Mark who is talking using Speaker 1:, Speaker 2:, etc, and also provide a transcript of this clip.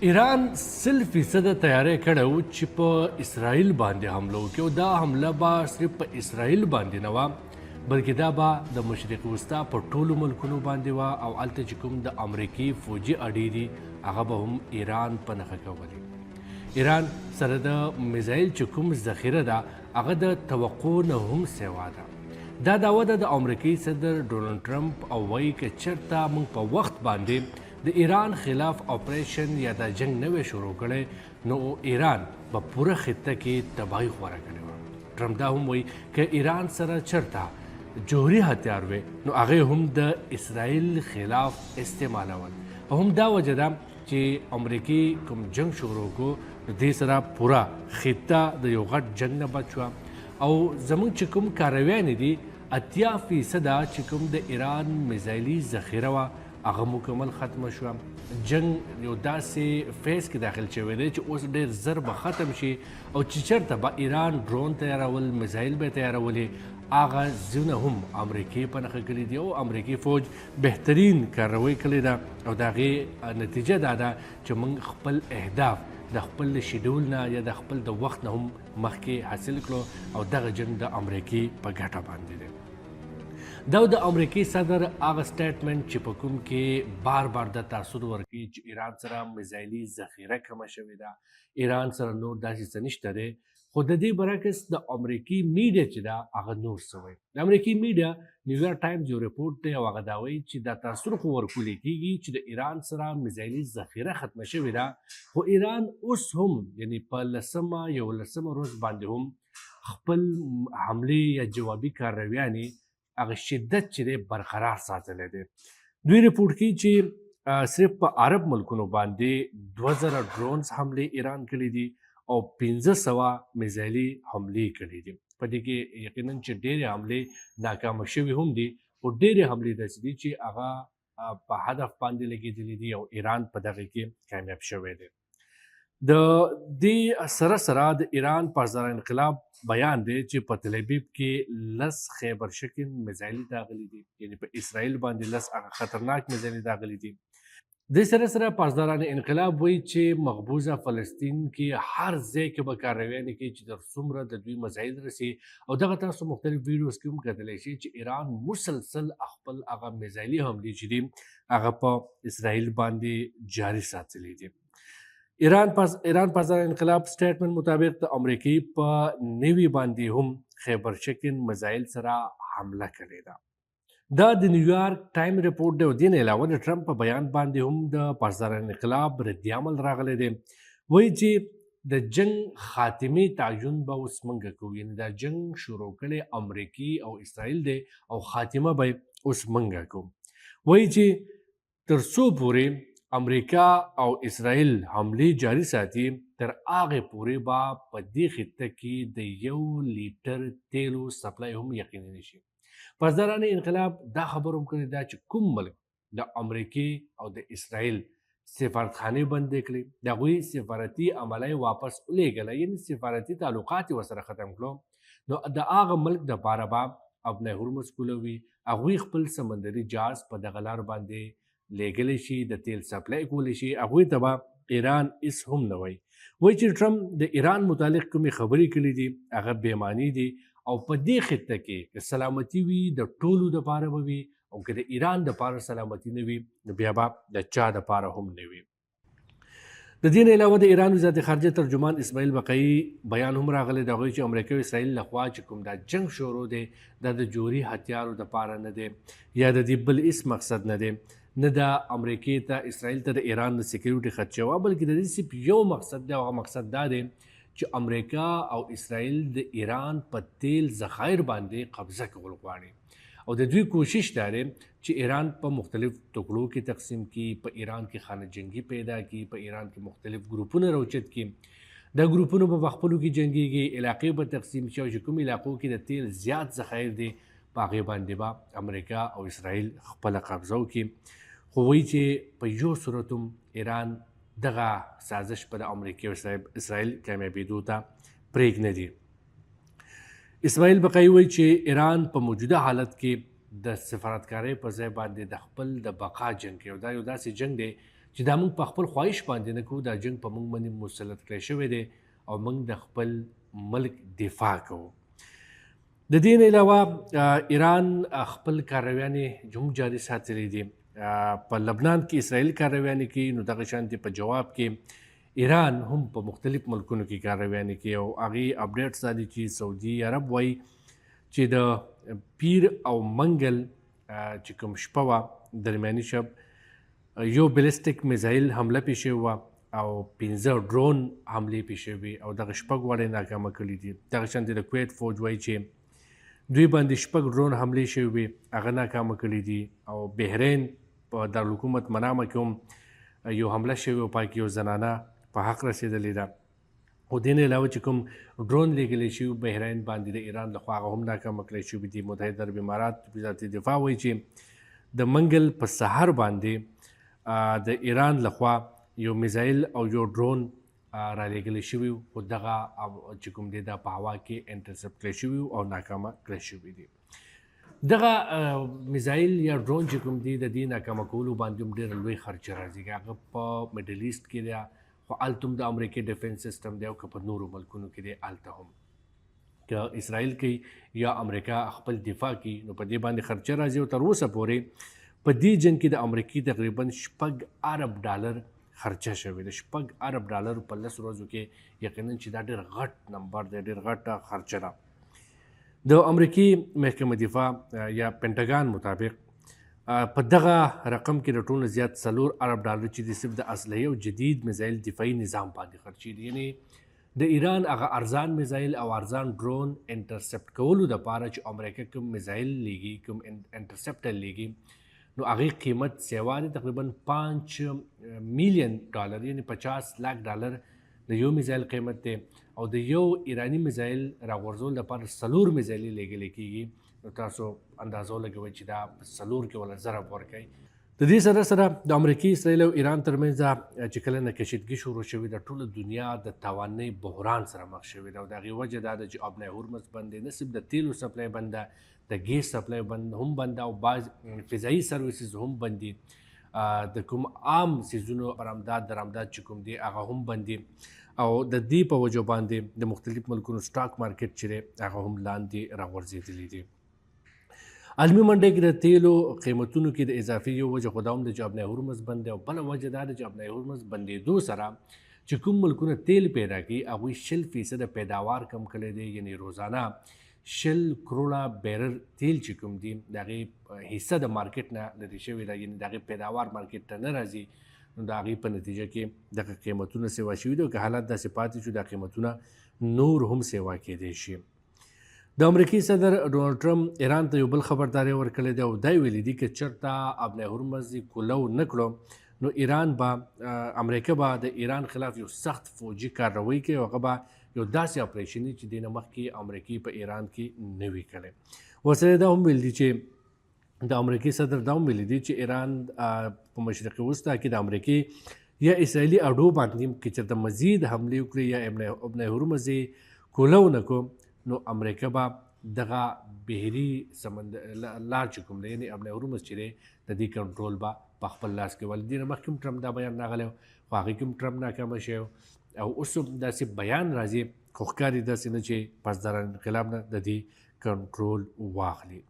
Speaker 1: ایران 100 فیصده تیاری کړی و چې په اسرائیل باندې حمله وکړي، او دا حمله به صرف په اسرائیل باندې نه وه، بلکې دا به د مشرق وسطی په ټولو ملکونو باندې وه، او هلته چې کوم د امریکې فوجي اډې دي، هغه به هم ایران په نښه کولې. ایران سره د میزایل چې کوم ذخیره ده، هغه د توقع نه هم سیوا ده. دا دعوه ده د امریکې صدر ډونالډ ټرمپ، او وایي که چرته موږ په وخت باندې د ایران خلاف اپریشن یا دا جنګ نه وی شروع کړی، نو ایران به پوره خطه کې تباهي خوره کړې وه. ټرمپ دا هم وایي که ایران سره چرته جوهري هتیار وی، نو هغه هم د اسرائیل خلاف استعمالول، او هم دا وجه ده چې امریکې کوم جنگ شروع کو، نو دې سره پوره خطه د یو غټ جنگ نه بچ شوه. او زمونږ چې کوم کارویانې دي، 80 فیصده چې کوم د ایران میزایلي ذخیره وه، هغه مکمل ختمه شوه. جنگ یو داسې فیز کې داخل شوی دی چې اوس ډیر زر به ختم شي، او چې چرته به ایران ډرون تیارول، میزایل به تیارولې، هغه ځایونه هم امریکې په نښه کړي دي، او امریکې فوج بهترین کارروایي کړې ده، او د هغې نتیجه دا ده چې موږ خپل اهداف د خپل شیډول نه یا د خپل د وخت نه هم مخکې حاصل کړو، او دغه جنګ د امریکې په ګټه باندې دی. دا د امریکې صدر هغه سټیټمنټ چې په کوم کې بار بار د تاثر ورکوي چې ایران سره میزایلي ذخیره کمه شوې ده، ایران سره نور داسې څه نشته دی، خو د دې برعکس د امریکې میډیا چې ده، هغه نور څه وایي. د امریکې میډیا نیویارک ټایمز یو رپورټ دی، او هغه دا وایي چې دا تاثر خو ورکول کېږي چې د ایران سره میزایلي ذخیره ختمه شوې ده، خو ایران اوس هم، یعنی په لسمه یولسمه ورځ باندې هم خپل حملې یا جوابي کاررویانې هغه شدت چې دی برقرار ساتلی دی. دوی رپورټ کوي چې صرف په عرب ملکونو باندې 2000 ډرونز حملې ایران کړې دي او 500 میزایلي حملې کړې دي. په دې کې یقینا چې ډېرې حملې ناکامه شوې هم دي، خو ډېرې حملې داسې دي چې هغه په هدف باندې لګېدلې دي او ایران په دغه کې کامیاب شوی دی. د دې سره سره د ایران پاسدار انقلاب بیان دی چې په تل ابیب کې 10 خیبر شکن میزایل داغلي دي، یعنی په اسرائیل باندې 10 هغه خطرناک میزایل داغلي دي. د سره سره پاسداران انقلاب وایي چې مقبوضه فلسطین کې هر ځای کې به کاررویانې کوي چې تر څومره د دوی میزایل رسي. او دغه تاسو مختلف ویډیوز کې هم کتلی شئ چې ایران مسلسل خپل هغه میزایلي حملې چې دي، هغه په اسرائیل باندې جاري ساتلې دي. ایران پاسدار انقلاب سټیټمنټ مطابق د امریکې په نوي باندې هم خیبر شکن میزایل سره حمله کړې ده. دا د نیویارک ټایم رپورټ دی. او دې نه علاوه د ټرمپ په بیان باندې هم د پاسدار انقلاب رد عمل راغلی دی. وایي چې د جنگ خاتمه تعین به اوس مونږ کوو، یعنی دا جنگ شروع کړي امریکې او اسرائیل دی او خاتمه به اوس مونږ کوو. وایي چې تر څو پورې امریکا او اسرائیل حملې جاری ساتي، تر هغه پورې به په دې خطه کې د 1 لیټر تیلو سپلای هم یقیني نشي. پاسداران انقلاب دا خبر هم کړې ده چې کوم ملک د امریکې او د اسرائیل سفارتخانې بندې کړې، د هغوی سفارتي عمله واپس ولیږله، یعنی سفارتي تعلقات یې ورسره ختم کړو، نو د هغه ملک دپاره به آبنای هرمز کولاوي، هغوی خپل سمندري جاز په دغه لار باندې لیږلی شي، د تیل سپلای کولی شي، هغوی ته به ایران هیڅ هم نه وایي. وایي چې ټرمپ د ایران متعلق کومې خبرې کړې دي، هغه بې معنی دي، او په دې خطه کې که سلامتی وي، د ټولو دپاره به وي، او که د ایران دپاره سلامتی نه وي، نو بیا به د چا دپاره هم نه وي. د دې نه علاوه د ایران وزارت خارجه ترجمان اسماعیل بقایی بیان هم راغلی د هغوی چې امریکا او اسرائیل لخوا چې کوم دا جنگ شروع دی، دا د جوهري هتیارو دپاره نه دی یا د دې بل هیڅ مقصد نه دی، نه د امریکې ته اسرائیل ته د ایران د سکیورټي خدشه وه، بلکې د دې صرف یو مقصد دی، او هغه مقصد دا دی چې امریکا او اسرائیل د ایران په تیل ذخایر باندې قبضه کول غواړي، او د دوی کوشش دا دی چې ایران په مختلف ټکړو کې تقسیم کړي، په ایران کې خانه جنگي پیدا کړي، په ایران کې مختلف ګروپونه راوچت کړي. دا ګروپونه به خپلو کې جنګیږي، علاقې به تقسیم شي، او چې کوم علاقو کې د تیل زیات ذخایر دي، په هغې باندې به امریکا او اسرائیل خپله قبضه وکړي. خو وایي چې په یو صورت هم ایران دغه سازش په د امریکې او اسرائیل کامیابېدو ته پرېږ نه دي. اسماعیل بقایي وایي چې ایران په موجوده حالت کې د سفارتکارۍ په ځای باندې د خپل د بقا جنګ کوي، او دا یو داسې جنګ دی چې دا موږ په خپل خواهش باندې نه کوو، دا جنګ په موږ باندې مسلط کړی شوی دی او موږ د خپل ملک دفاع کوو. د دې نه علاوه ایران خپل کارویانې هم جاري ساتلې دي. په لبنان کې اسرائیل کارویانې کوي، نو دغه شان په جواب کې ایران هم په مختلف ملکونو کې کارویانې کوي. او هغې اپډیټس دا دي چې سعودي عرب وایي چې د پیر او منګل چې کوم شپه وه، درمیاني شب، یو بلیسټیک میزایل حمله پې شوې وه او 5 ډرون حملې پې شوې او دغه 6 واړه یې ناکامه کړي دي. دغه شان د کویت فوج وایي چې دوی باندې 6 ډرون حملې شوې وې، هغه ناکامه کړي دي. او بحرین په دارالحکومت منامه کې هم یو حمله شوې او پکې یو زنانه په حق رسېدلې ده. خو دې نه علاوه چې کوم ډرون لېږلی شوي بحرین باندې د ایران لخوا، هغه هم ناکامه کړی شوي دي. متحد عرب امارات وزارت دفاع وایي چې د منګل په سهار باندې د ایران لخوا یو میزایل او یو ډرون رالیږلی شوي، خو دغه چې کوم دی دا په هوا کې انټرسپټ کړی شوي او ناکامه کړی شوي دي. دغه میزایل یا ډرون چې کوم دی، د دې ناکامه کولو باندې هم ډېره لوی خرچه راځي. که هغه په میډل ایسټ کې دی، خو هلته هم د امریکې ډیفنس سیستم دی، او که په نورو ملکونو کې دی، هلته هم که اسرائیل کوي یا امریکا خپل دفاع کوي، نو په دې باندې خرچه راځي. او تر اوسه پورې په دې جنګ کې د امریکې تقریبا 6 ارب ډالر خرچه شوې ده. 6 ارب ډالر په 10 ورځو کې، یقینا چې دا ډېر غټ نمبر دی، ډېر غټه خرچه ده. د امریکې محکمه دفاع یا پنټاګان مطابق په دغه رقم کې د ټولو زیات 4 ارب ډالر چې د صرف د اسلحې او جدید میزایل دفاعي نظام باندې خرچې دي. یعنی د ایران هغه ارزان میزایل او ارزان ډرون انټرسپټ کولو د پاره چې امریکا کوم میزایل لیږي، کوم انټرسپټر لیږي، نو هغه قیمت سیوا دی تقریبا 5 میلیون ډالر، یعنی 50 لاک ډالر د یو میزایل قیمت دی. او د یو ایرانی میزایل راغورځولو لپاره 4 میزایل لېږل کېږي. نو تاسو اندازه ولګوئ چې دا په څلور کې ولا ضرب ورکوي. د دې سره سره د امریکې، اسرائیل او ایران ترمنځ چې کله نه کشیدګي شروع شوې ده، ټوله دنیا د توانۍ بحران سره مخ شوې ده. او د هغې وجه دا ده چې آبنای هرمز بند دی، نه صرف د تیلو سپلای بند ده، د ګیس سپلای بند هم بند ده او بعض فضایي سرویسز هم بند دي. د کوم عام سیزونو برآمدات درآمدات چې کوم دي، هغه هم بند دي. او د دې په وجه باندې د مختلف ملکونو سټاک مارکیټ چې دی، هغه هم لاندې راغورځېدلی دي. عالمي منډۍ کې د تیلو قیمتونو کې د اضافي یو وجه خو دا هم د چې آبنای هرمز بند دی، او بله وجه دا ده چې آبنای هرمز بندېدو سره چې کوم ملکونه تیل پیدا کوي، هغوی 20% پیداوار کم کړی دی. یعنی روزانه 20 کروڑه بیرل تیل چې کوم دي، د هغې حصه د مارکیټ نه لرې شوې ده، یعنی د هغې پیداوار مارکیټ ته نه راځي. نو د هغې په نتیجه کې دغه قیمتونه سیوا شوي دي، او که حالات داسې پاتې شو، دا قیمتونه نور هم سیوا کېدی شي. د امریکې صدر ډونالډ ټرمپ ایران ته یو بل خبرداری ورکړی دی، او دا یې ویلي دي که چېرته آبنای هرمز یې کولو نه کړو، نو ایران به امریکا به د ایران خلاف یو سخت فوجي کارروایي کوي، او هغه به یو داسې اپریشن چې دې نه مخکې امریکې په ایران کې نه وي کړی. ورسره دا هم ویل دي چې د امریکې صدر دا هم ویلي دي چې ایران په مشرق وسطی کې د امریکې یا اسرائیلي اډو باندې که چېرته مزید حملې وکړي یا ابن هرمز یې کولو نه کو، نو امریکا به دغه بحري سمندر لار چې کوم دی، یعنی ابن هرمز چې دی، د دې کنټرول به په خپل لاس کې ولې. دې نه مخکې هم ټرمپ دا بیان راغلی، خو هغې کې هم ټرمپ ناکامه شوی او اوس هم داسې بیان راځي، خو ښکاري داسې نه چې پاسداران انقلاب نه د دې کنټرول واخلي.